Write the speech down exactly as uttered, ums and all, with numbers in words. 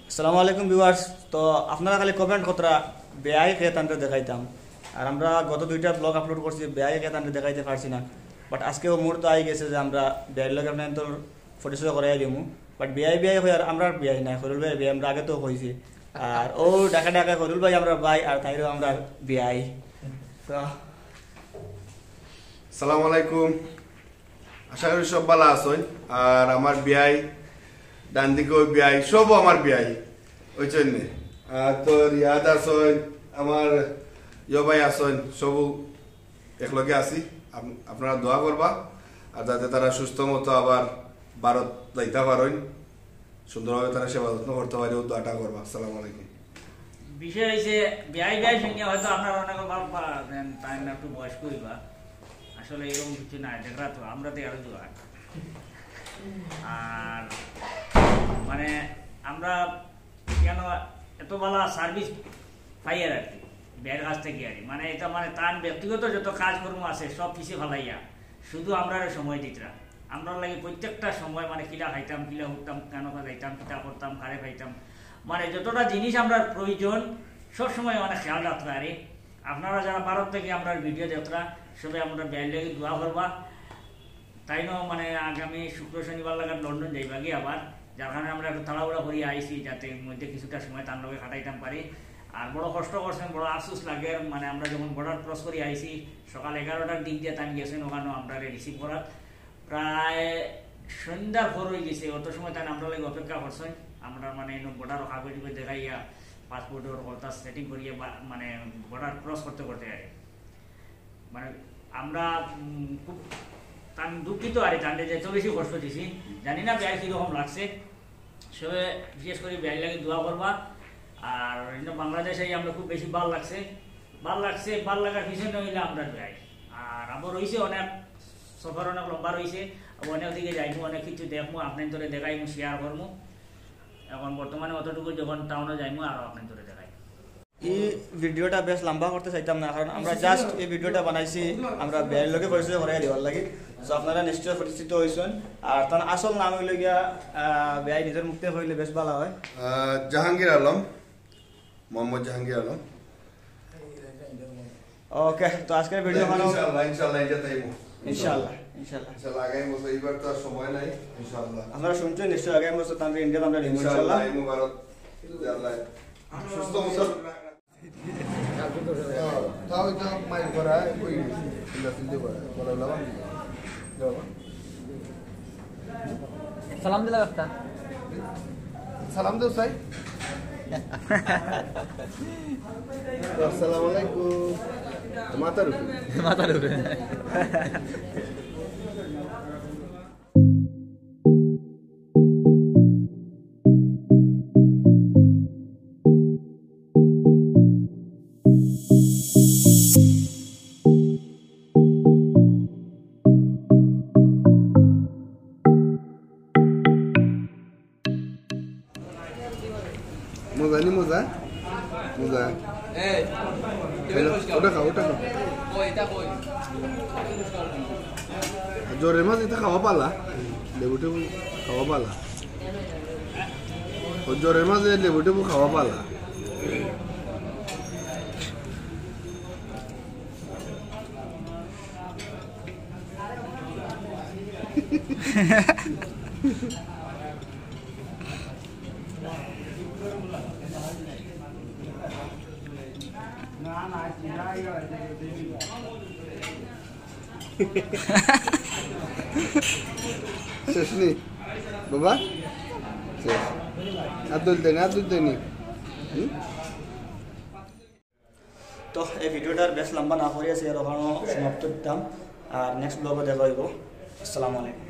আসসালামু আলাইকুম ভিউয়ার্স। তো আপনারা খালি কমেন্ট কররা বিয়াই কে তানরে দেখাইতাম, আর আমরা গত দুইটা ব্লগ আপলোড করছি, বিয়াই কে তানরে দেখাইতে পারছি না। বাট আজকে অউ মুহূর্ত আই গেছে যে আমরা বিয়াইর লগে আপনারার পরিচয় করাই দিমু। বাট বিয়াই বিয়াই কই, আর আমরার বিয়াই নায়, খয়রুল ভাই বিয়াই, আমরা আগে তো কইছি। আর অউ ডাকে ডাকে খয়রুল ভাই আমরার ভাই, আর তাইনও আমরার বিয়াই। তো আসসালামু আলাইকুম। আশা করি সব ভালা আছইন। আর আমার বিয়াই, ডান দিকে অউ বিয়াই, সবও আমার বিয়াই, অউ জন্যে। আর তো রিয়াদ আছইন, আমার ইয়ো ভাই আছইন, সবও একলগে আছি। আপ-, আপনারা দোয়া করবা, আর যাতে তারা সুস্থ মতো আবার ভারত যাইতা পারইন, সুন্দরভাবে তারা সেবা যত্ন করতা পারে, অউ দোয়াটা করবা। আসসালামু আলাইকুম। বিষয় হইছে, বিয়াই বিয়াই শুনিয়া হয়তো আপনারা অনেকে ভাববা যে তাইন একটু বয়স্ক অইবা। আসলে এরকম কিছু নাই, দেখরা তো, আমরা তো আরো জোয়ান। আর মানে আমরা কেন এত ভালা সার্ভিস পাইয়ার আর কি, বিয়াইর কাছ থাকি আর কি। মানে ইটা মানে তান ব্যক্তিগত যত কাজকর্ম আছে সব পিছে ফালাইয়া শুধু আমরারে সময় দিতরা। আমরার লাগি প্রত্যেকটা সময় মানে কিলা খাইতাম, কিলা উঠতাম, কেন যাইতাম, কিতা করতাম, কারে পাইতাম, মানে যতটা জিনিস আমরার প্রয়োজন সব সময় মানে খেয়াল রাখতরা। আর আপনারা যারা ভারত থাকি আমরার ভিডিও দেখরা, সবে আমরার বিয়াইর লাগি দোয়া করবা। তাইনও মানে আগামী শুক্র শনিবার লাগাত লন্ডন যাইবাগি আবার, যার কারণে আমরা একটু তাড়াহুড়া করি আইছি, যাতে মধ্যে কিছুটা সময় তান লগে কাটাইতাম পারি। আর বড় কষ্ট করছইন, বড় আফসোস লাগের, মানে আমরা যখন বর্ডার ক্রস করি আইছি, সকাল এগারোটার দিক দিয়া তান গেছইন অখানো আমরারে রিসিভ করাত। প্রায় সন্ধ্যার পর অই গেছে, অত সময় তান আমরার লাগি অপেক্ষা করছইন। আমরা মানে ইনো বর্ডারর কাগজ উগজ দেখাইয়া, পাসপোর্টর কথা সেটিং করিয়া বা-, মানে বর্ডার ক্রস করতে করতে আর কি। মানে আমরা উম, খুব তান দুঃখিত আর কি, তানরে যে এত বেশি কষ্ট দিছি। জানি না বিয়াই কিরকম লাগছে, সবে বিশেষ করি বিয়াইর লাগি দোয়া করবা। আর ইনো বাংলাদেশ আইয়া আমরা খুব বেশি ভালা লাগছে, ভালা লাগছে, ভালা লাগার পিছনে অইলা আমরার বিয়াই। আর আবার রইছে অনেক, সফর অনেক লম্বা রইছে, আবার অনেক দিকে যাইমু, অনেক কিছু দেখমু, আপনাইনতরে দেখাইমু, শেয়ার করমু। এখন বর্তমানে অতটুকু, যখন টাউনে যাইমু আরো আপনাইনতরে দেখাইমু। ই ভিডিওটা বেশ লম্বা করতে চাইতাম না, কারণ আমরা জাস্ট এই ভিডিওটা বানাইছি আমরা বিয়াইর লগে পরিচয় করাই দেওয়ার লাগি। তো আপনারা নিশ্চয় পরিচিত হইছেন। আর তান আসল নাম হইল গিয়া, আহ, বিয়াই নিজের মুখ থেকে হইলে বেশ ভালো হয়। আহ, জাহাঙ্গীর আলম, মোহাম্মদ জাহাঙ্গীর আলম। ওকে, তো আজকের ভিডিও বানাও। ইনশাআল্লাহ, ইনশাআল্লাহ, ইনশাআল্লাহ, তাইমু। ইনশাআল্লাহ, ইনশাআল্লাহ। ইনশাআল্লাহ, আগামী বছর, এইবার তো আর সময় নাই, ইনশাআল্লাহ। আপনারা শুনছেন নিশ্চয়, আগামী বছর তানরে ইন্ডিয়াত আমরা নিব ইনশাআল্লাহ, ইনশাআল্লাহ। আইমু ভারত, আল্লাহ সুস্থ মতো। তাও এটা মাইল করা, ওই চিল্লা চিল্লি করা, বলা বলা বাদ দিও। যাও। সালাম দিলা একটা। সালাম দেও সাই। আসসালামু আলাইকুম। মাথার উপরে। মাথার উপরে। মজা নি মজা? মজা। এই, খাইলো? ওটা খাও, ওটা খাও। কই, এটা কই? জ্বরের মাঝে এটা খাওয়া পালা, লেবু টেবু খাওয়া পালা। ও জ্বরের মাঝে লেবু টেবু খাওয়া পালা। শেষ নি বাবা? শেষ। আর দুল দেনি, আর দুল দেনি। হুম? তো এই ভিডিওটার বেশ লম্বা না করিয়া আছি, আর ওখানে সমাপ্ত দিতাম। আর নেক্সট ব্লগে দেখা হইব। আসসালামু আলাইকুম।